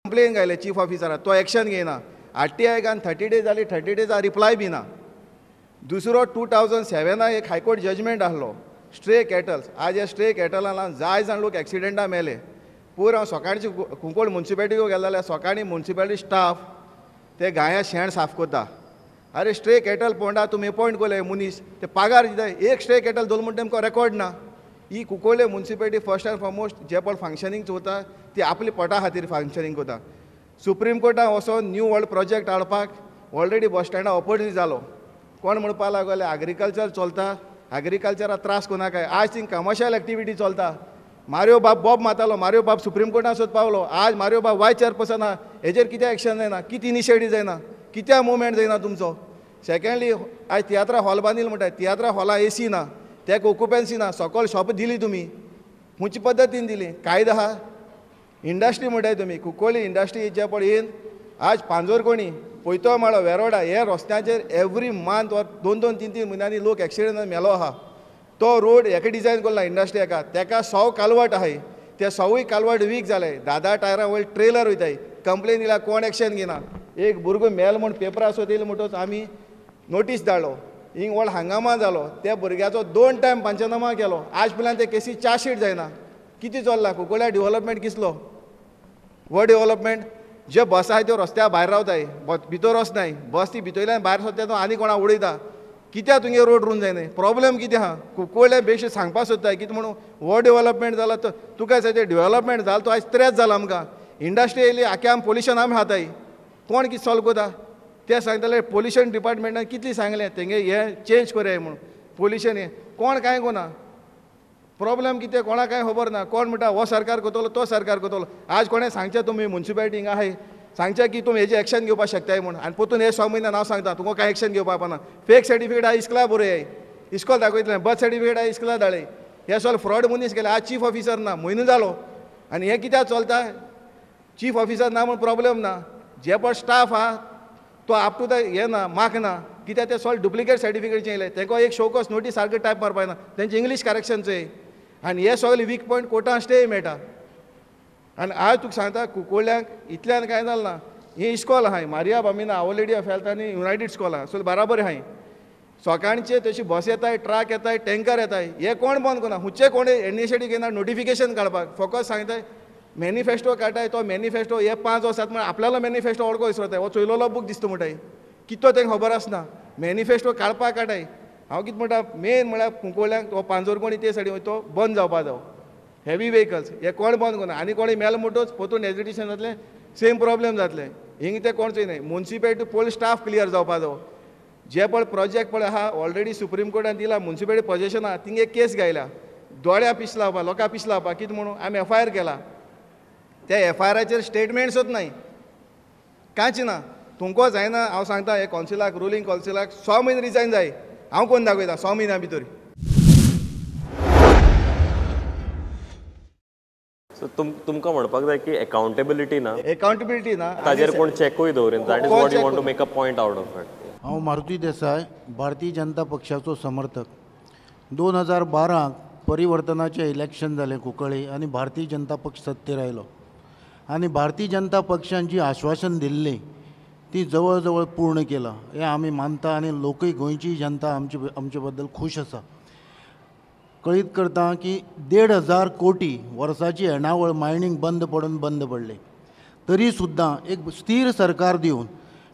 Complain घायले chief ऑफिसराक, तो action घेयना. R T I घान 30 डेज जाली, 30 डेज रिप्लाय बी ना. दुसरो 2007 एक हायकोर्ट जजमेंट आहलो स्ट्रे कॅटल्स. आज ह्या स्ट्रे कॅटलां लागून जाय जाण लोक एक्सिडेंटा मेले. पूर हांव सकाळची कुंकळ मुन्सिपालिटीक गेलो जाल्यार सकाळीं मुन्सिपालिटी स्टाफ ते गाया शेण साफ करता. अरे स्ट्रे कॅटल पोंडा तुमी अपॉयंट केले मनीस ते पागार दिता, एक स्ट्रे कॅटल दवरलो म्हणटा तेमकां रेकॉर्ड ना. ही Cuncolim municipality first and foremost जे पळय फंक्शनींग चलता ती आपली पोटा खातीर फंक्शनींग करता. सुप्रीम कोर्टान वचोन न्यू वर्ल्ड प्रोजेक्ट हाडपाक ऑलरेडी बस स्टँडा ऑपोजीट जालो. कोण म्हणपाक लागले एग्रीकल्चर चलता, एग्रीकल्चराक त्रास कोणाकाय. आज ती कमर्शियल एक्टिविटी चलता. मारियो बाब बॉब मारतालो, मारियो बाब सुप्रीम कोर्टान सोद पावलो. आज मारियो बाब वायस चेअरपर्सन आहा, हेजेर कित्याक एक्शन जायना, कितें इनिशिएटीव जायना, कित्याक मुवमेंट जायना तुमचो. सेकेंडली आयज तियात्रा हॉल बांदिल म्हणटा, तियात्रा हॉला एसी ना, तेका ऑक्युपन्सी ना, सकयल शॉप दिली तुमी खंयचे पद्दतीन दिली, कायदो आहा. इंडस्ट्री म्हणटाय तुमी, कुंकळ्ळी इंडस्ट्री जे पळय येन आज पांजोरकोणी पोयतो माळो वेरोडा हे रस्त्याचेर एवरी मंथ वा 2-2, 3-3 म्हयन्यांनी लोक एक्सिडेंटान मेलो आहा. तो रोड हेका डिजायन करला इंडस्ट्री हेका, तेका 100 कालवट आहाय, ते 100 कालवट वीक जाले. 10-10 टायरां वयर ट्रेलर वयताय, कंप्लेन दिल्या कोण एक्शन घेना. एक भुरगो मेल म्हूण पेपरार सुद्दां येयलो म्हणटकच आमी नोटीस धाडलो, हिंग व्हड हंगामा जालो. त्या भुरग्याचो 2 टायम पंचनामा केलो, आज पर्यंत ते केसी चार्जशीट जायना. कितें चल्लां कुंकळ्ळ्या डेव्हलपमेंट किसलो व्हड डेव्हलपमेंट. जे बस आहाय त्यो रस्त्या भायर रावताय, भितर वचनाय, बस ती भितरल्यान भायर सरता तो आनी कोणा उडयता. कित्याक तुमगे रोड रून जायना, प्रॉब्लेम कितें आहा कुंकळ्ळे बेश्टे सांगपाक सोदताय कितें म्हणून व्हड डेव्हलपमेंट जाला. तो तुका दिसता डेव्हलपमेंट जाला तो आयज त्रास जाला आमकां. इंडस्ट्री येयली आख्या आम पोल्युशन आमी खाताय, कोण कितें सॉल्व करता ते सांगताले. पोल्युशन डिपार्टमेंटान कितली सांगलें तेंगे हें चेंज करया म्हणून, पोल्युशन हें कोण कांय कोना. प्रॉब्लेम कितें कोणाक कांय खबर ना. कोण म्हणटा हो सरकार करतलो तो सरकार करतलो. आज कोणें सांगचें तुमी मुन्सिपालिटी हिंगा आहाय सांगचें की तुमी हेजें एक्शन घेवपाक शकताय म्हूण, आनी परतून हे 6 म्हयने हांव सांगता तुमकां कांय एक्शन घेवपाक ना. फेक सर्टिफिकेट आहा इस्कुला बरय, इस्कॉल दाखयतलें, बर्थ सर्टिफिकेट आहा इस्कुला धाडय. हे सगळे फ्रॉड मनीस केले. आज चीफ ऑफिसर ना, म्हयनो जालो आनी हें कित्याक चलता. चीफ ऑफिसर ना म्हूण प्रॉब्लेम ना, जे पळय स्टाफ आहा तो अप टू the हें ना, मार्क ना, कित्याक ते सगळे डुप्लिकेट सर्टिफिकेट येयले. तांकां एक शोकॉज नोटीस सारकें टायप मारपाक ना, तेंचे इंग्लीश करेक्शन चोय. आनी हे सगळे वीक पॉयंट कोर्टान स्टे मेळटा. आनी आज तुका सांगता कुंकळ्ळ्यांक इतल्यान कांय जालें ना. हें इस्कॉल आहाय Maria Bambina our lady of health आनी युनायटेड स्कॉल आहा, सो बराबर आहाय. सकाळचे तशी बस येताय, ट्रक येताय, टँकर येताय, हे कोण बंद करना, खंयचे कोण इनिशिएटीव घेयना नोटिफिकेशन काडपाक. फकत सांगताय मॅनिफेस्टो काडटाय, तो मॅनिफेस्टो हे 5 वर्सां म्हळ्यार आपल्यालो मॅनिफेस्टो ओडको विसरताय, हो चोयलोलो बूक दिसता म्हणटाय, कितो तेंका खबर आसना. मॅनिफेस्टो काडपाक काडटाय. हांव कितें म्हणटा मेन म्हळ्यार कुंकळ्ळ्यांक तो पांजोरकोणी ते सायडीन तो बंद जावपा जावो. हेवी व्हेकल्स हे कोण बंद करना, आनी कोणी मेल म्हणटच परतून एजिटेशन जातलें, सेम प्रॉब्लेम जातलें. हिंग ते कोण चोयनाय. मुन्सिपालिटी पोलीस स्टाफ क्लियर जावपा जावो. जे पळय प्रोजेक्ट पळय आहा ऑलरेडी सुप्रीम कोर्टान दिला, मुन्सिपालिटी पोजेशन आहा, थिंग एक केस घायला, दोळ्या पीस लावपा, लोकां पीस लावपा कितें म्हणून आमी एफ I R केला. त्या एफ I आराचेर स्टेटमेंट सुद्दां नाय, कांयच ना. तुमकां जायना हांव सांगता हे कौन्सिलाक, रुलींग कौन्सिलाक 6 म्हयने रिजायन जाय. हांव कोण दाखयता 6 म्हयन्या भितर. सो तुमकां म्हणपाक जाय की एकाउंटेबिलिटी ना, एकाउंटेबिलिटी ना, ताजेर कोण चॅकूय दवरिना. That is what you want to make a point out of it. हांव मारुती देसाय, भारतीय जनता पक्षाचो समर्थक. 2012 परिवर्तनाचें इलेक्शन जालें कुंकळ्ळी आनी भारतीय जनता पक्ष सत्तेर आयलो आनी भारतीय जनता पक्षान जी आश्वासन दिल्लीं ती जवळ जवळ पूर्ण केलां हें आमी मानता आनी लोकूय गोंयची जनता आमचे बद्दल खूश आसा. कळीत करता की 1,500 कोटी वर्साची येणावळ मायनींग बंद पडून बंद पडली तरी सुद्दां एक स्थीर सरकार दिवन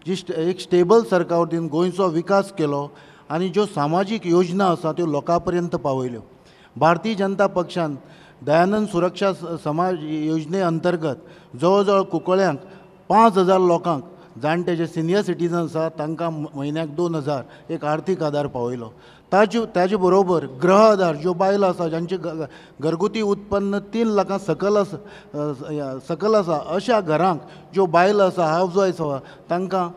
जी एक स्टेबल सरकार दिवन गोंयचो विकास केलो आनी ज्यो सामाजीक योजना आसा त्यो लोकां पर्यंत पावयल्यो. भारतीय जनता पक्षान दयानंद सुरक्षा समाज योजने अंतर्गत जवळ जवळ कुंकळ्यांक 5,000 लोकांक जाणटे जे सिनियर सिटीजन आसा तांकां म्हयन्याक 2,000 एक आर्थीक आदार पावयलो. ताजे बरोबर गृह आदार ज्यो बायलो आसा जांचे घरगुती उत्पन्न 3 लाखां सकल आसा सकल आसा अशा घरांक ज्यो बायलो आसा हावज वायफ आसा तांकां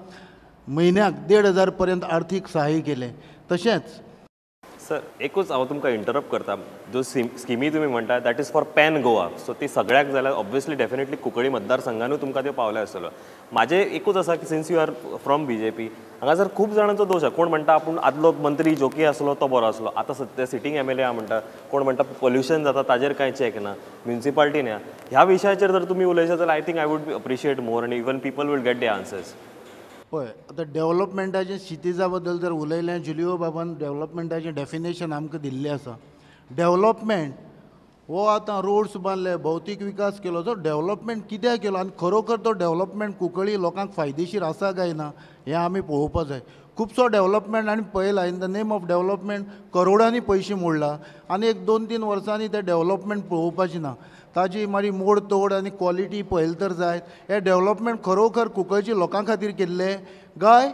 म्हयन्याक 1,500 पर्यंत आर्थीक सहाय्य केलें. तशेंच सर, एकूच हांव तुमकां इंटरप्ट करता. जो स्किमी तुमी म्हणटा that is for pan Goa, so ती सगळ्याक जाल्यार ऑब्वियसली डेफिनेटली कुंकळी मतदारसंघानूय तुमकां त्यो पावल्या आसतल्यो. म्हाजें एकूच आसा की since you are from BJP, हांगासर खूब जाणांचो दोश आसा. कोण म्हणटा आपूण आदलो मंत्री जोकी आसलो तो बरो आसलो, आतां सद्या सिटींग एमएलए आहा म्हणटा, कोण म्हणटा पोल्युशन जाता ताजेर कांय चॅक ना, म्युनिसिपालिटी ना. ह्या विशयाचेर जर तुमी उलयशात जाल्यार I think I would appreciate more आनी even people will get the answers. पळय, आतां डेवलपमेंटाचे क्षितिजा बद्दल जर उलयलें, जुलियो बाबान डेवलपमेंटाचें डेफिनेशन आमकां दिल्लें आसा. डेवलपमेंट हो आतां रोड्स बांदले, भौतीक विकास केलो, जो डेवलपमेंट कित्याक केलो आनी खरोखर तो डेवलपमेंट कुंकळी लोकांक फायदेशीर आसा काय ना हें आमी पळोवपा जाय. खुबसो डेवलपमेंट आनी पळयला, in the name of development करोडांनी पयशे मोडला आनी एक 2-3 वर्सांनी तें डेवलपमेंट पळोवपाचें ना. ताजी मागीर मोड तोड आनी क्वॉलिटी पळयली तर जायत. हें डेवलपमेंट खरोखर कुंकळची लोकां खातीर केल्लें काय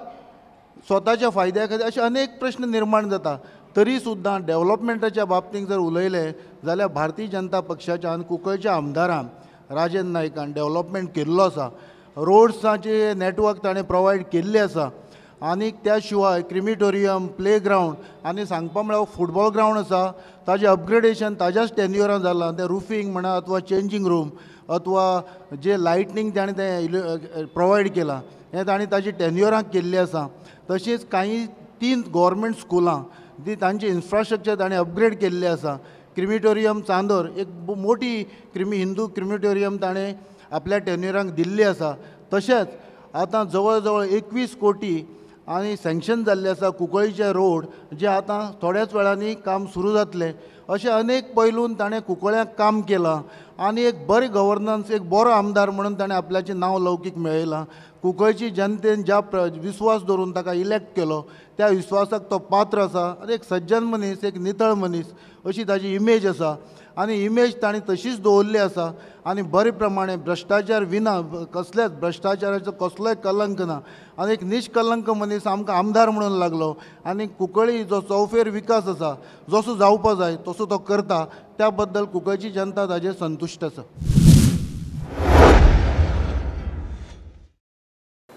स्वताच्या फायद्या खातीर, अशे अनेक प्रश्न निर्माण जाता. तरी सुद्दां डेवलपमेंटाच्या बाबतींत जर उलयलें जाल्यार भारतीय जनता पक्षाच्या आनी कुंकळच्या आमदारान राजेंद्र नायकान डेवलपमेंट केल्लो आसा. रोड्साचें नेटवर्क ताणें प्रोवायड केल्लें आसा आनी त्या शिवाय क्रिमिटोरियम, प्ले ग्रावंड आनी सांगपा म्हळ्यार फुटबॉल ग्रावंड आसा ताजें अपग्रेडेशन ताज्याच टेन्युअरान जालां. तें रुफींग म्हणा अथवा चेंजींग रूम अथवा जे लायटनींग ताणें तें प्रोवायड केलां हें ताणें ताजे टेन्युअराक केल्लें आसा. तशेंच कांय 3 गव्हर्मेंट स्कुलां ती तांचें इन्फ्रास्ट्रक्चर ताणें अपग्रेड केल्लें आसा. क्रिमिटोरियम चांदोर एक मोटी हिंदू क्रिमिटोरियम ताणें आपल्या टेन्युअराक दिल्ली आसा. तशेंच आतां जवळ जवळ 21 कोटी आनी सँक्शन जाल्ले आसा कुंकळीचे रोड, जे आतां थोड्याच वेळांनी काम सुरू जातलें. अशें अनेक पैलून ताणें कुंकळ्याक काम केलां आनी एक बरें गव्हर्नन्स, एक बरो आमदार म्हणून ताणें आपल्याचें नांव लौकीक मेळयलां. कुंकळची जनतेन ज्या विस्वास दवरून ताका इलेक्ट केलो त्या विस्वासाक तो पात्र आसा आनी एक सज्जन मनीस, एक नितळ मनीस अशी ताजी इमेज आसा आनी इमेज ताणें तशीच दवरली आसा. आनी बरे प्रमाणे भ्रश्टाचार विना, कसल्याच भ्रश्टाचाराचो कसलोय कलंक ना आनी एक निष्कलंक मनीस आमकां आमदार म्हणून लागलो. आनी कुंकळी जो चौफेर विकास आसा जसो जावपा जाय तसो तो करता, त्या बद्दल कुंकळची जनता ताजेर संतुश्ट आसा.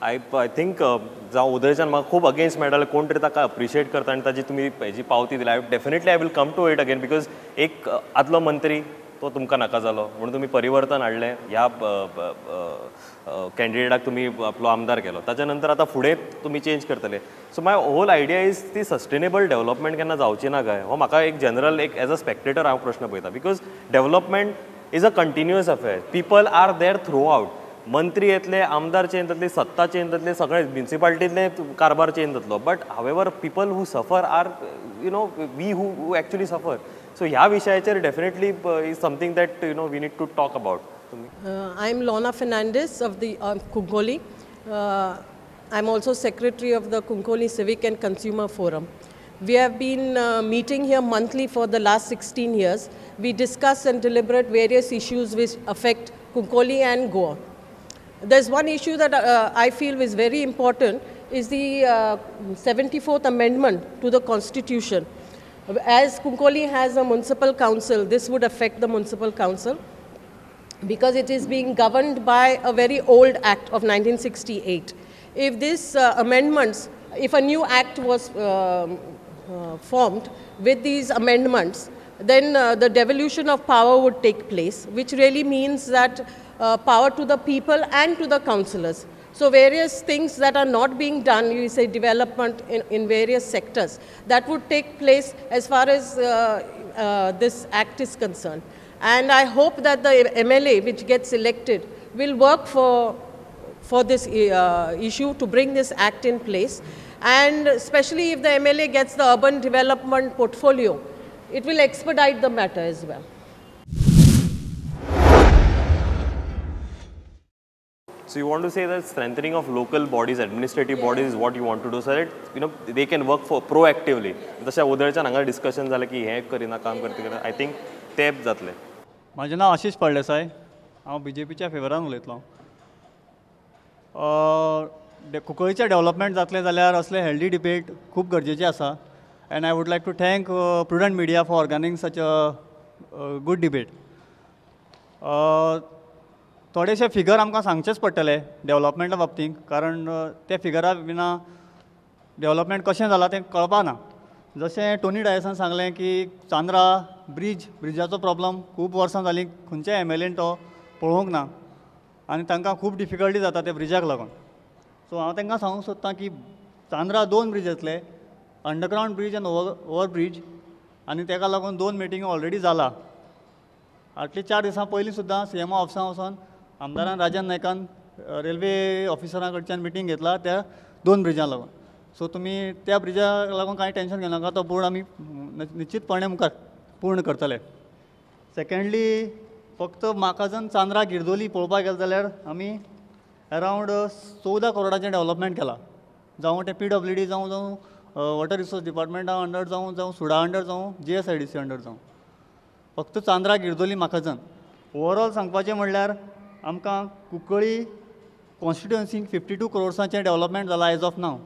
I think जावं उदयच्यान म्हाका खूब अगेन्स्ट मेळटालें, कोण तरी ताका अप्रिशिएट करता आनी ताजी तुमी हेजी पावती दिल्या. Definitely I will come to it again because एक आदलो मंत्री तो तुमकां नाका जालो म्हणून तुमी परिवर्तन हाडलें, ह्या कॅन्डिडेटाक तुमी आपलो आमदार केलो, ताच्या नंतर आतां फुडें तुमी चेंज करतले. So my whole idea is ती सस्टेनेबल डेवलपमेंट केन्ना जावची ना काय, हो म्हाका एक जनरल एक एज अ स्पेक्टेटर हांव प्रश्न पळयता. Because development is a continuous affair, people are there throughout. मंत्री येतले, आमदार चेंज जातले, सत्ता चेंज जातले, सगळे म्युनिसिपालिटींतले कारभार चेंज जातलो, but however people who suffer are you know we who actually suffer. So ह्या विशयाचेर definitely is something that you know we need to talk about. I am Lona Fernandes of the Cuncolim. I am also secretary of the Cuncolim Civic and Consumer Forum. We have been meeting here monthly for the last 16 years. We discuss and deliberate various issues which affect Cuncolim and Goa. There's one issue that I feel is very important, is the 74th Amendment to the Constitution. As Cuncolim has a municipal council, this would affect the municipal council because it is being governed by a very old act of 1968. If these amendments, if a new act was formed with these amendments, then the devolution of power would take place, which really means that power to the people and to the councillors. So various things that are not being done, you say development in various sectors, that would take place as far as this act is concerned. And I hope that the MLA which gets elected will work for this issue to bring this act in place. And especially if the MLA gets the urban development portfolio, it will expedite the matter as well. So you want to say that strengthening of local bodies, administrative bodies is what you want to do, so that you know they can work for proactively. तशें उदयच्यान हांगा discussion जालें की हें करिना काम करता, I think तें जातलें. म्हाजें नांव आशिश फळदेसाय, हांव बीजेपीच्या फेवरान उलयतलो. कुंकळीचें डेवलपमेंट जातलें जाल्यार असले हेल्दी डिबेट खूब गरजेचें आसा. And I would like to thank Prudent Media for organizing such a good debate. थोडेशे फिगर आमकां सांगचेच पडटले डेवलपमेंटा बाबतींत, कारण ते फिगरा विना डेवलपमेंट कशें जालां तें कळपा ना. जशें टोनी डायसान सांगलें की चांद्रा ब्रिजाचो प्रॉब्लम खूब वर्सां जालीं, खंयच्या एम एल एन तो पळोवंक ना आनी तांकां खूब डिफिकल्टी जाता त्या ब्रिजाक लागून. सो हांव तांकां सांगूंक सोदतां की चांद्रा दोन ब्रीज येतले, अंडरग्रावंड ब्रीज आनी ओवर ब्रीज, आनी ताका लागून दोन मिटिंगी ऑलरेडी जाला. फाटलीं 4 दिसां पयलीं सुद्दां सी एम ओ ऑफिसान वचोन आमदारान राजन नायकान रेल्वे ऑफिसरा कडच्यान मिटींग घेतला त्या दोन ब्रिजां लागून. सो तुमी त्या ब्रिजाक लागून कांय टेंशन घेवनाका, तो बोर्ड आमी निश्चितपणे मुखार पूर्ण करतले. सेकेंडली, फक्त म्हाका चांद्रा गिरदोली पळोवपाक गेले जाल्यार आमी अरावंड 14 करोडाचें डेवलपमेंट केलां, जावं तें पी डब्ल्यू डी जावं, जावं वॉटर रिसोर्स डिपार्टमेंटा अंडर जावं, जावं सुडा अंडर जावं, जी S I D C under जावं. फक्त चांद्रा गिरदोली म्हाका ओवरऑल सांगपाचें म्हणल्यार आमकां कुंकळी कॉन्स्टिट्युएन्सीक 52 क्रोर्साचें डेवलपमेंट जालां एज ऑफ नाव.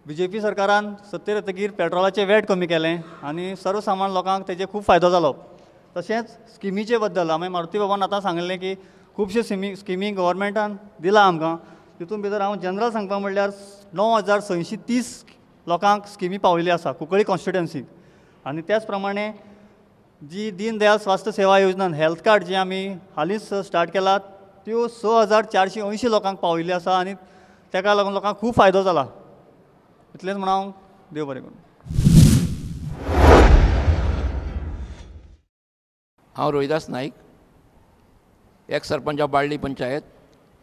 बीजेपी सरकारान सत्तेर येतकीर पेट्रोलाचें वेट कमी केलें आनी सर्वसामान्य लोकांक तेजे खूब फायदो जालो. तशेंच स्किमीचे बद्दल हांवें मारुती बाबान आतां सांगलें की खुबश्यो स्किमी गव्हर्मेंटान दिला आमकां. तितून भितर हांव जनरल सांगपा म्हणल्यार 9630 लोकांक स्किमी पावयल्ली आसा कुंकळी कॉन्स्टिट्युएन्सीक. आनी त्याच प्रमाणे जी दीन दयाल स्वास्थ्य सेवा योजना, हेल्थ कार्ड जी आमी हालींच स्टार्ट केला, त्यो 6480 लोकांक पावयल्ली आसा आनी ताका लागून लोकांक खूब फायदो जाला. इतलेंच म्हणून हांव, देव बरें करूं. हांव Rohidas Naik, ex sarpanch of Balli panchayat,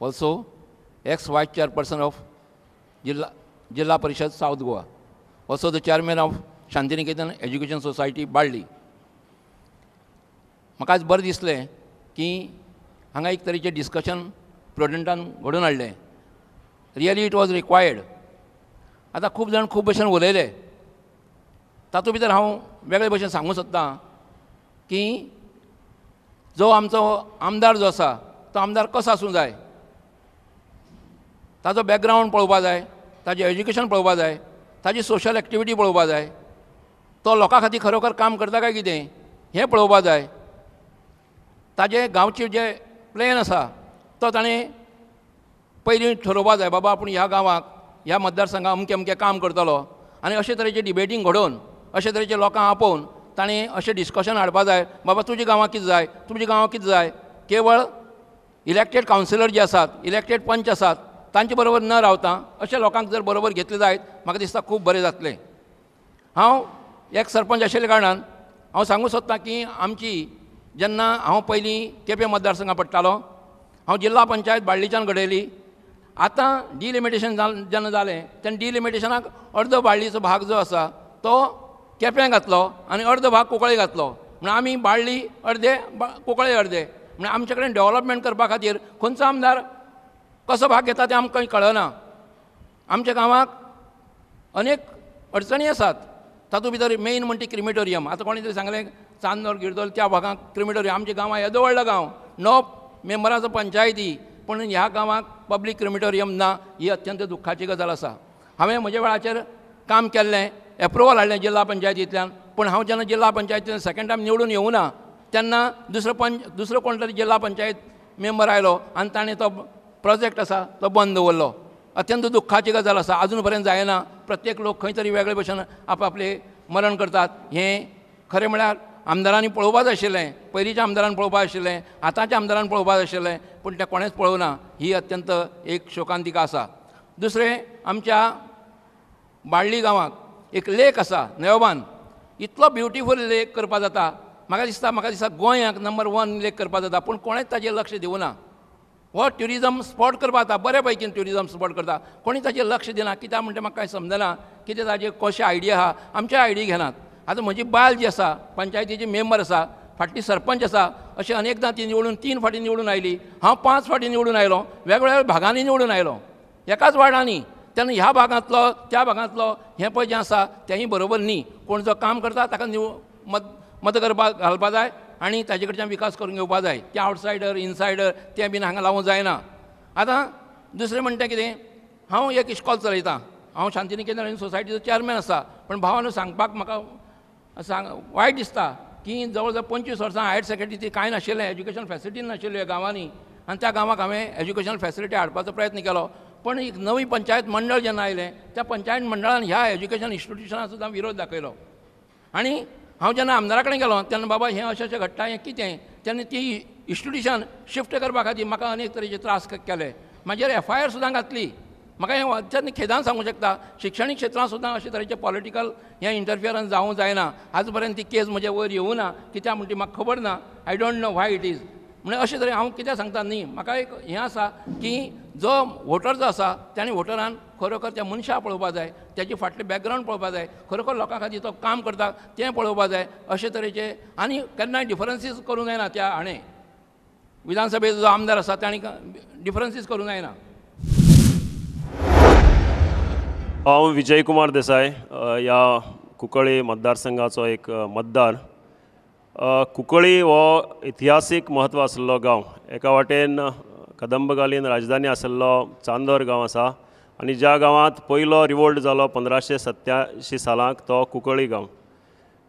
also ex vice chairperson of Zilla Parishad South Goa, also the chairman of Shantiniketan Education Society Balli. म्हाका आज बरें दिसलें की हांगा एक तरेचें डिस्कशन प्रुडंटान घडोवन हाडलें. Really it was required. आतां खूब जाण खूब भशेन उलयले, तातूंत भितर हांव वेगळे भशेन सांगूंक सोदतां की जो आमचो आमदार जो आसा तो आमदार कसो आसूंक जाय, ताजो बॅकग्रावंड पळोवपा जाय, ताजें एज्युकेशन पळोवपा जाय, ताजी सोशल एक्टिविटी पळोवपा जाय, तो लोकां खातीर खरोखर काम करता काय कितें हें पळोवपा जाय, ताजे गांवचे जे प्लॅन आसा तो ताणें पयलीं ठरोवपा जाय, बाबा आपूण ह्या गांवाक ह्या मतदारसंघाक अमकें अमकें काम करतलो. आनी अशे तरेचें डिबेटींग घडोवन अशे तरेचे लोकांक आपोवन ताणें अशें डिस्कशन हाडपा जाय, बाबा तुज्या गांवाक कितें जाय, तुमच्या गांवाक कितें जाय. केवळ इलेक्टेड कावन्सिलर जे आसात, इलेक्टेड पंच आसात तांचे बरोबर न रावता अशे लोकांक जर बरोबर घेतले जायत म्हाका दिसता खूब बरें जातलें. हांव एक सरपंच आशिल्ल्या कारणान हांव सांगूंक सोदतां की आमची जेन्ना हांव पयलीं केपें मतदारसंघात पडटालो, हांव जिल्ला पंचायत बाळ्ळीच्यान घडयली. आतां डिलिमिटेशन जेन्ना जालें तेन्ना डिलिमिटेशनाक अर्दो बाळ्ळीचो भाग जो आसा तो केप्यां घातलो आनी अर्दो भाग कुंकळ्ळे घातलो. म्हणून आमी बाळ्ळी अर्दे, कुंकळ्ळे अर्दे. म्हणून आमचे कडेन डेवलपमेंट करपा खातीर खंयचो आमदार कसो भाग घेता तें आमकां कळना. आमच्या गांवाक अनेक अडचणी आसात, तातूंत भितर मेन म्हणटा क्रिमिटोरियम. आतां कोणी तरी सांगलें चांदोर गिरदोल त्या भागांक क्रिमिटोरियम. आमच्या गांवांत येदो व्हडलो गांव, 9 मेंबरांचो पंचायती, पूण ह्या गांवाक पब्लीक क्रिमिटोरियम ना, ही अत्यंत दुख्खाची गजाल आसा. हांवें म्हज्या वेळाचेर काम केल्लें, एप्रुवल हाडलें जिल्ला पंचायतींतल्यान, पूण हांव जेन्ना जिल्ला पंचायतीन सेकेंड टायम निवडून येवना ना तेन्ना दुसरो कोण तरी जिल्ला पंचायत मेंबर आयलो आनी ताणें तो प्रोजेक्ट आसा तो बंद दवरलो. अत्यंत दुख्खाची गजाल आसा, आजून पर्यंत जायना. प्रत्येक लोक खंय तरी वेगळे भशेन आपआपले मरण करतात. हें खरें म्हळ्यार आमदारांनी पळोवपाक जाय आशिल्लें, पयलींच्या आमदारान पळोवपाक आशिल्लें, आतांच्या आमदारान पळोवपाक जाय आशिल्लें, पूण तें कोणेंच पळोवना. ही अत्यंत एक शोकांतिका आसा. दुसरें, आमच्या बाळ्ळी गांवाक एक लेक आसा नयोबान, इतलो ब्युटिफूल लेक करपा जाता. म्हाका दिसता गोंयाक नंबर 1 लेक करपा जाता, पूण कोणेंच ताजेर लक्ष दिवना. हो ट्युरिजम स्पॉट करपा जाता, बऱ्या पैकीन ट्युरिजम स्पॉट करता, कोणी ताजेर लक्ष दिना. कित्याक म्हणटा म्हाका कांय समजना, कितें ताजेर कशें आयडिया आहा, आमच्या आयडिया घेनात. आतां म्हजी बायल जी आसा पंचायतीची मेंबर आसा, फाटली सरपंच आसा, अशें अनेकदां ती निवडून 3 फावटी निवडून आयली, हांव 5 फावटी निवडून आयलो, वेगवेगळ्या भागांनी निवडून आयलो, एकाच वार्डांनी. तेन्ना ह्या भागांतलो त्या भागांतलो हें पळय जें आसा तेंय बरोबर न्ही. कोण जो काम करता ताका मत मत करपाक घालपा जाय आनी ताजे कडच्यान विकास करून घेवपा जाय. ते आवटसायडर इनसायडर तें बीन हांगा लावूंक जायना. आतां दुसरें म्हणटा कितें, हांव एक इश्कॉल चलयतां, हांव शांतिनिकेतन सोसायटीचो चॅरमॅन आसा, पूण भावानू सांगपाक म्हाका वायट दिसता की जवळ जवळ 25 वर्सां हायर सेकेंडरी कांय नाशिल्लें, एज्युकेशन फॅसिलिटी नाशिल्ल्यो गांवांनी, आनी त्या गांवाक हांवें एज्युकेशनल फॅसिलिटी हाडपाचो प्रयत्न केलो. पण एक नवी पंचायत मंडळ जेन्ना आयलें त्या पंचायत मंडळान ह्या एज्युकेशन इन्स्टिट्युशनाक सुद्दां विरोध दाखयलो. आनी हांव जेन्ना आमदारा कडेन गेलो तेन्ना बाबा हें अशें अशें घडटा हें कितें, तेन्ना ती इन्स्टिट्युशन शिफ्ट करपा खातीर म्हाका अनेक तरेचे त्रास केले. म्हाजेर एफ I R सुद्दां घातली. म्हाका हें अत्यंत खेदान सांगूं शकता, शिक्षणीक क्षेत्रांत सुद्दां अशे तरेचे पॉलिटिकल हें इंटरफियरन्स जावूं जायना. आज पर्यंत ती केस म्हजे वयर येवूं ना, कित्याक म्हणटी म्हाका खबर ना. I don't know why it is. म्हणल्यार अशें तरेन हांव कितें सांगता न्ही, म्हाका एक हें आसा की जो वोटर जो आसा ताणें वोटरान खरोखर त्या मनशाक पळोवपा जाय, ताची फाटलें बॅकग्रावंड पळोवपा जाय, खरोखर लोकां खातीर तो काम करता तें पळोवपा जाय. अशे तरेचे आनी केन्नाय डिफरन्सीस करूंक जायना. त्या हाणें विधानसभेचो जो आमदार आसा ताणें डिफरन्सीस करूंक जायना. हांव विजय कुमार देसाय, ह्या कुंकळ्ळी मतदारसंघाचो एक मतदार. कुंकळ्ळी हो इतिहासीक म्हत्व आशिल्लो गांव. एका वाटेन कदंबकालीन राजधानी आशिल्लो चांदोर गांव आसा आनी ज्या गांवांत पयलो रिवोल्ट जालो 1587 सालाक तो कुंकळ्ळी गांव.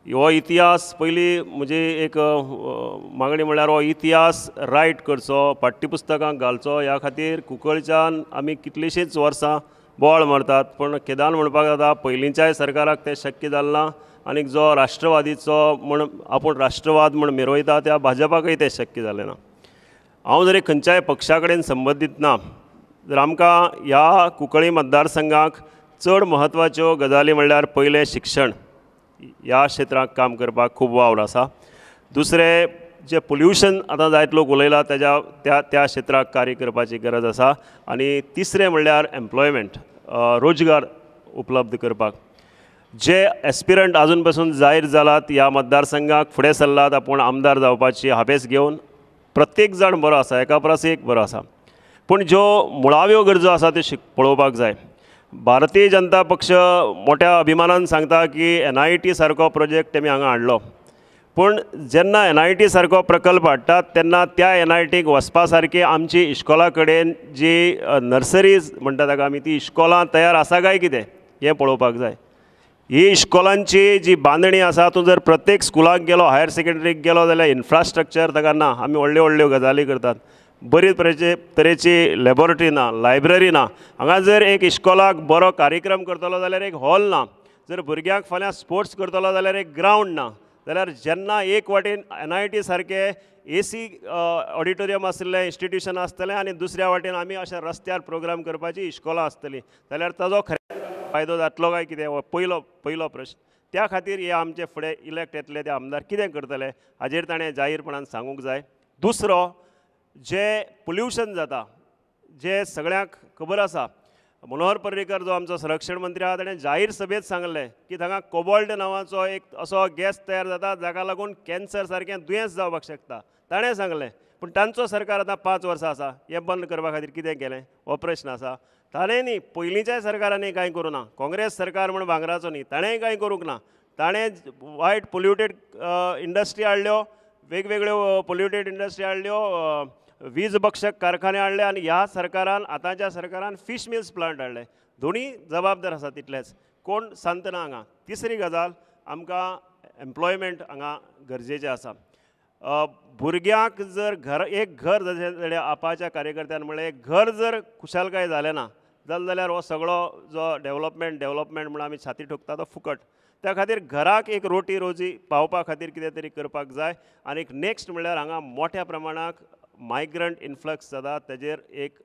हो इतिहास पयलीं म्हजी एक मागणी म्हणल्यार हो इतिहास रायट करचो, पाठ्यपुस्तकांक घालचो. ह्या खातीर कुंकळच्यान आमी कितलींशींच वर्सां बोवाळ मारतात, पूण खेदान म्हणपाक जाता पयलींच्याय सरकाराक तें शक्य जालें ना आनी जो राष्ट्रवादीचो म्हण आपूण राष्ट्रवाद म्हण मिरयता त्या भाजपाकय तें शक्य जालें ना. हांव जरी खंयच्याय पक्षा कडेन संबंदीत ना, जर आमकां ह्या कुंकळ्ळी मतदारसंघाक चड म्हत्वाच्यो गजाली म्हणल्यार पयलें शिक्षण, ह्या क्षेत्रांत काम करपाक खूब वावर आसा. दुसरें जें पोल्युशन आतां जायत लोक उलयला तेज्या त्या त्या क्षेत्राक कार्य करपाची गरज आसा. आनी तिसरें म्हणल्यार एम्प्लॉयमेंट, रोजगार उपलब्ध करपाक. जे एस्पिरंट आजून पसून जाहीर जालात ह्या मतदारसंघाक फुडें सरलात आपूण आमदार जावपाची हावेस घेवन, प्रत्येक जाण बरो आसा, एका परस एक बरो आसा, पूण ज्यो मुळाव्यो गरजो आसा त्यो पळोवपाक जाय. भारतीय जनता पक्ष मोठ्या अभिमानान सांगता की NIT सारको प्रोजेक्ट तेमी हांगा हाडलो, पूण जेन्ना NIT सारको प्रकल्प हाडटात तेन्ना त्या NITक वचपा सारकी आमची इश्कोला कडेन जी नर्सरीज म्हणटा ताका आमी, ती इश्कोलां तयार आसा काय कितें हें पळोवपाक जाय. ही इश्कोलांची जी बांदणी आसा, तूं जर प्रत्येक स्कुलाक गेलो, हायर सेकेंडरीक गेलो जाल्यार इन्फ्रास्ट्रक्चर ताका ना. आमी व्हडल्यो व्हडल्यो गजाली करतात, बरी तरेची लॅबोरेटरी ना, लायब्ररी ना. हांगा जर एक इश्कोलाक बरो कार्यक्रम करतलो जाल्यार एक हॉल ना, जर भुरग्यांक फाल्यां स्पोर्ट्स करतलो जाल्यार एक ग्रावंड ना, जाल्यार जेन्ना एक वाटेन NIT सारके AC auditorium आशिल्लें इन्स्टिट्युशन आसतलें आनी दुसऱ्या वाटेन आमी अशा रस्त्यार प्रोग्राम करपाची इश्कोलां आसतलीं, जाल्यार ताजो खरें फायदो जातलो काय कितें हो पयलो प्रश्न. त्या खातीर हे आमचे फुडें इलेक्ट येतले ते आमदार कितें करतले हाजेर ताणें जाहीरपणान सांगूंक जाय. दुसरो, जें पोल्युशन जाता, जें सगळ्यांक खबर आसा, मनोहर पर्रीकर जो आमचो संरक्षण मंत्री आसा ताणें जाहीर सभेंत सांगलें की थांगा कोबॉल्ट नांवाचो एक असो गॅस तयार जाता जाका लागून कॅन्सर सारकें दुयेंस जावपाक शकता, ताणें सांगलें. पूण तांचो सरकार आतां 5 वर्सां आसा, हें बंद करपा खातीर कितें केलें हो प्रश्न आसा. ताणें न्ही पयलींच्याय सरकारांनी कांय करूं ना, काँग्रेस सरकार म्हण भांगराचो न्ही, ताणेंय कांय करूंक ना. ताणें वायट पोल्युटेड इंडस्ट्री हाडल्यो, वेगवेगळ्यो पोल्युटेड इंडस्ट्री हाडल्यो, वीज भक्षक कारखाने हाडले आनी ह्या सरकारान, आतांच्या सरकारान फीश मिल्स प्लांट हाडले. दोनूय जबाबदार आसा तितलेच, कोण सांत ना हांगा. तिसरी गजाल, आमकां एम्प्लॉयमेंट हांगा गरजेचें आसा. भुरग्यांक जर घर, एक घर जशें आपाच्या कार्यकर्त्यान म्हणलें, एक घर जर खुशालकाय जालें ना जाल्यार हो सगळो जो डेवलपमेंट म्हणून आमी छाती ठोकता तो फुकट. त्या खातीर घराक एक रोटी रोजी पावपा खातीर कितें तरी करपाक जाय. आनी नेक्स्ट म्हणल्यार हांगा मोठ्या प्रमाणाक मायग्रंट इन्फ्लक्स जाता, तेजेर एक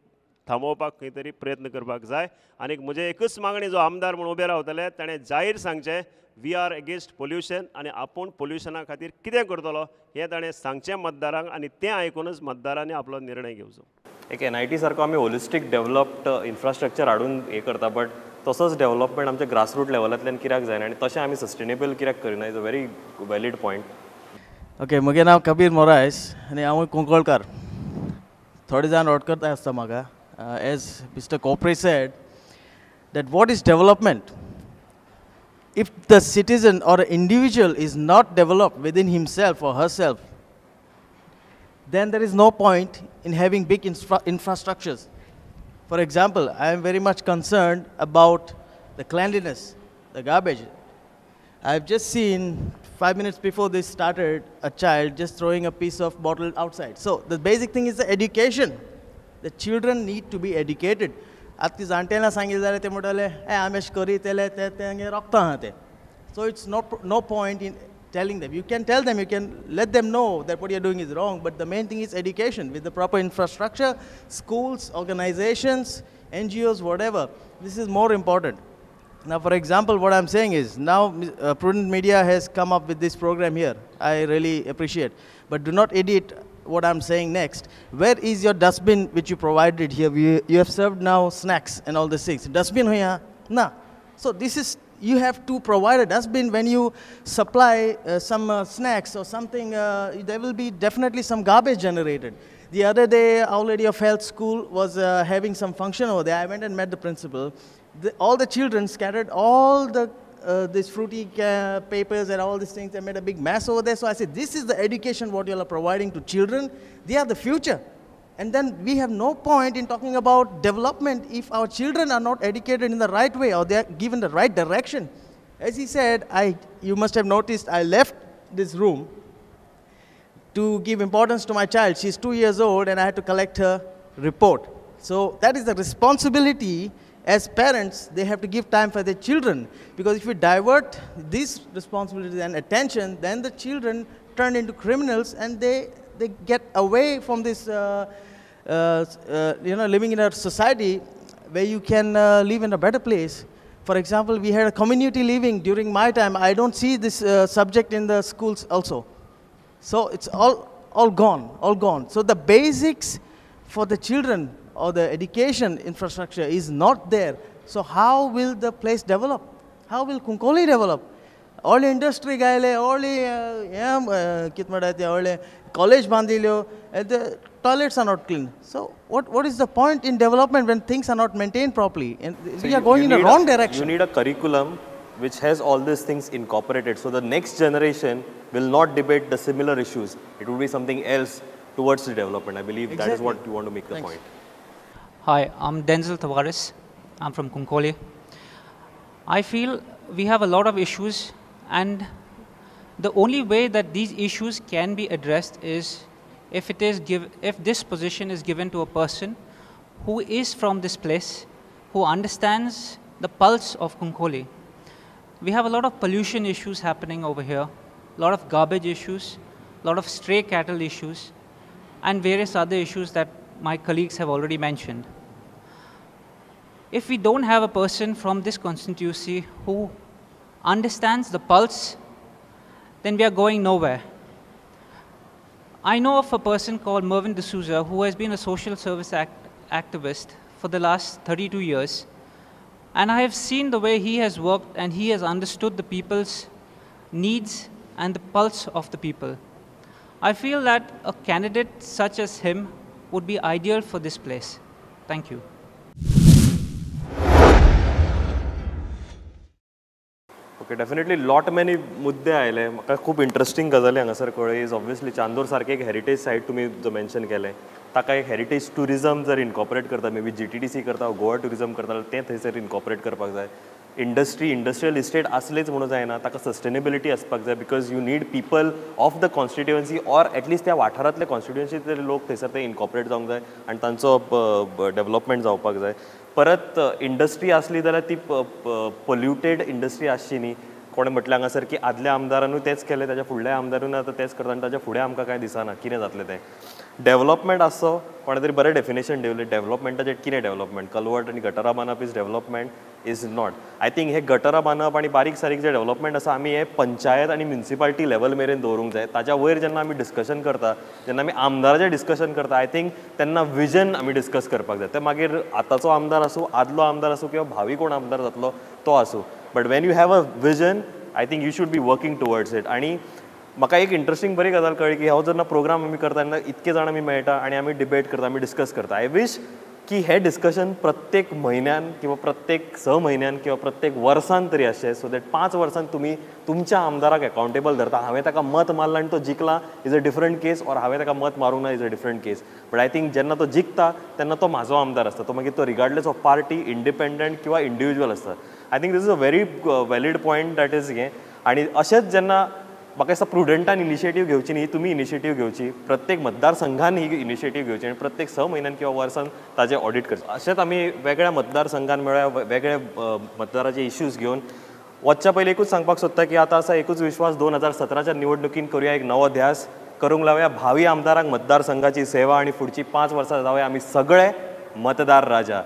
थांबोवपाक खंय तरी प्रयत्न करपाक जाय. आनी म्हजें एकूच मागणी, जो आमदार म्हूण उबे रावतले ताणें जाहीर सांगचें we are against pollution आनी आपूण पोल्युशना खातीर कितें करतलो हें ताणें सांगचें मतदारांक आनी तें आयकुनूच मतदारांनी आपलो निर्णय घेवचो. एक NIT सारको आमी होलिस्टीक डेवलप्ड इन्फ्रास्ट्रक्चर हाडून हें करता, बट तसोच डेवलपमेंट आमच्या ग्रासरूट लेवलांतल्यान कित्याक जायना आनी तशें आमी सस्टेनेबल कित्याक करिना is a very valid point. Okay, म्हगें नांव कबीर मोरायस आनी हांव कुंकळकार. थोडे जाण वळखता आसता म्हाका. As Mister Kopri said that what is development? If the citizen or individual is not developed within himself or herself, then there is no point in having big infrastructures. For example, I am very much concerned about the cleanliness, the garbage. I've just seen 5 minutes before this started, a child just throwing a piece of bottle outside. So the basic thing is the education. The children need to be educated. आतां जाणटेल्यां सांगिल्लें जाल्यार ते म्हणटले ए आमी अशें करीतले ते तेंगे रोखता आहा ते. So it's not no point in telling them. You can tell them, you can let them know that what you're doing is wrong, but the main thing is education with the proper infrastructure, schools, organizations, NGOs, whatever. This is more important. Now, for example, what I'm saying is, now Prudent Media has come up with this program here. I really appreciate. But do not edit what I'm saying next. Where is your dustbin which you provided here? You have served now snacks and all these things. Dustbin here? Nah. So this is, you have to provide a dustbin when you supply some snacks or something. There will be definitely some garbage generated. The other day, Our Lady of Health School was having some function over there. I went and met the principal. All the children scattered all the these fruity papers and all these things. They made a big mess over there. So I said, this is the education what you all are providing to children. They are the future. And then we have no point in talking about development if our children are not educated in the right way or they are given the right direction. As he said, you must have noticed I left this room to give importance to my child. She's 2 years old and I had to collect her report. So that is the responsibility. As parents, they have to give time for their children, because if you divert this responsibility and attention, then the children turn into criminals and they get away from this, living in a society where you can live in a better place. For example, we had a community living during my time. I don't see this subject in the schools also. So it's all gone, all gone. So the basics for the children or the education infrastructure is not there. So how will the place develop? How will Cuncolim develop? All industry गायले, all college बांदिल्यो, the toilets are not clean. So what is the point in development when things are not maintained properly? And so we are going in the wrong direction. You need a curriculum which has all these things incorporated, so the next generation will not debate the similar issues. It will be something else towards the development. I believe exactly. That is what you want to make the Thanks. Point. Hi, I'm Denzel Tavares. I'm from Cuncolim. I feel we have a lot of issues, and the only way that these issues can be addressed is if this position is given to a person who is from this place, who understands the pulse of Cuncolim. We have a lot of pollution issues happening over here, a lot of garbage issues, a lot of stray cattle issues, and various other issues that my colleagues have already mentioned. If we don't have a person from this constituency who understands the pulse, then we are going nowhere. I know of a person called Mervyn D'Souza who has been a social service activist for the last 32 years. And I have seen the way he has worked and he has understood the people's needs and the pulse of the people. I feel that a candidate such as him would be ideal for this place. Thank you. Okay, definitely lot many मुद्दे आयले. म्हाका खूब interesting गजाली हांगासर कळ्ळी. Is obviously Chandor सारकें एक heritage site तुमी जो मेन्शन केलें, ताका एक हेरिटेज ट्युरिजम जर इनकॉपरेट करता, मे बी GTDC करता, गोवा ट्युरिजम करता, तें थंयसर इनकॉपरेट करपाक जाय. इंडस्ट्री, इंडस्ट्रियल इस्टेट आसलेच म्हणून जायना, ताका सस्टेनेबिलिटी आसपाक जाय, because you need people of the constituency or at least त्या वाठारांतले कॉन्स्टिट्युएन्सीतले लोक थंयसर ते इनकॉपरेट जावंक जाय आनी तांचो डेवलपमेंट जावपाक जाय. परत इंडस्ट्री आसली जाल्यार ती पोल्युटेड इंडस्ट्री आसची न्ही. कोणें म्हटलें हांगासर की आदल्या आमदारानूय तेंच केलें, ताच्या फुडल्या आमदारानूय आतां तेंच करता आनी ताच्या फुडें आमकां कांय दिसना कितें जातलें तें. डेवलपमेंट आसचो, कोणें तरी बरें डेफिनेशन दिवलें डेवलपमेंटाचें कितें डेवलपमेंट, कलवट आनी गटरां बांदप is development is not. I think हे गटरां बांदप आनी बारीक सारीक जें डेवलपमेंट आसा आमी हें पंचायत आनी म्युनिसिपालिटी लेवल मेरेन दवरूंक जाय. ताच्या वयर जेन्ना आमी डिस्कशन करता, जेन्ना आमी आमदाराचें डिस्कशन करता, I think तेन्ना विजन आमी डिस्कस करपाक जाय. तें मागीर आतांचो आमदार आसूं, आदलो आमदार आसूं किंवा भावी कोण आमदार जातलो तो आसूं, but when you have a vision I think you should be working towards it. आनी म्हाका एक इंट्रस्टिंग बरी गजाल कळ्ळी की हो जेन्ना प्रोग्राम आमी करता तेन्ना इतके जाण आमी मेळटा आनी आमी डिबेट करता, आमी डिस्कस करता. I wish की हें डिस्कशन प्रत्येक म्हयन्यान किंवा प्रत्येक 6 म्हयन्यान किंवा प्रत्येक वर्सान तरी आसचें, सो that 5 वर्सान तुमी तुमच्या आमदाराक अकाउंटेबल धरता. हांवें ताका मत मारलां आनी तो जिखला is a different case, or हांवें ताका मत मारूंक ना is a different case. But I think जेन्ना तो जिखता तेन्ना तो म्हाजो आमदार आसता, तो मागीर तो रिगार्डलेस ऑफ पार्टी, इंडिपेंडंट किंवा इंडिविज्युअल आसता. I think this is a very valid point that is हें. आनी अशेंच जेन्ना म्हाका दिसता प्रुडंटान इनिशिएटीव घेवची न्ही, तुमी इनिशिएटीव घेवची, प्रत्येक मतदारसंघान ही इनिशिएटीव घेवची आनी प्रत्येक 6 म्हयन्यान किंवा वर्सान ताजें ऑडीट करचें. अशेंच आमी वेगळ्या मतदारसंघान मेळ्ळ्या वेगळे मतदाराचे इश्यूज घेवन वचच्या पयलीं एकूच सांगपाक सोदता की आतां आसा एकूच विश्वास, 2017च्या निवडणुकीन करुया एक नवो ध्यास, करूंक लावया भावी आमदारांक मतदारसंघाची सेवा आनी फुडची 5 वर्सां जावया आमी सगळे मतदार राजा.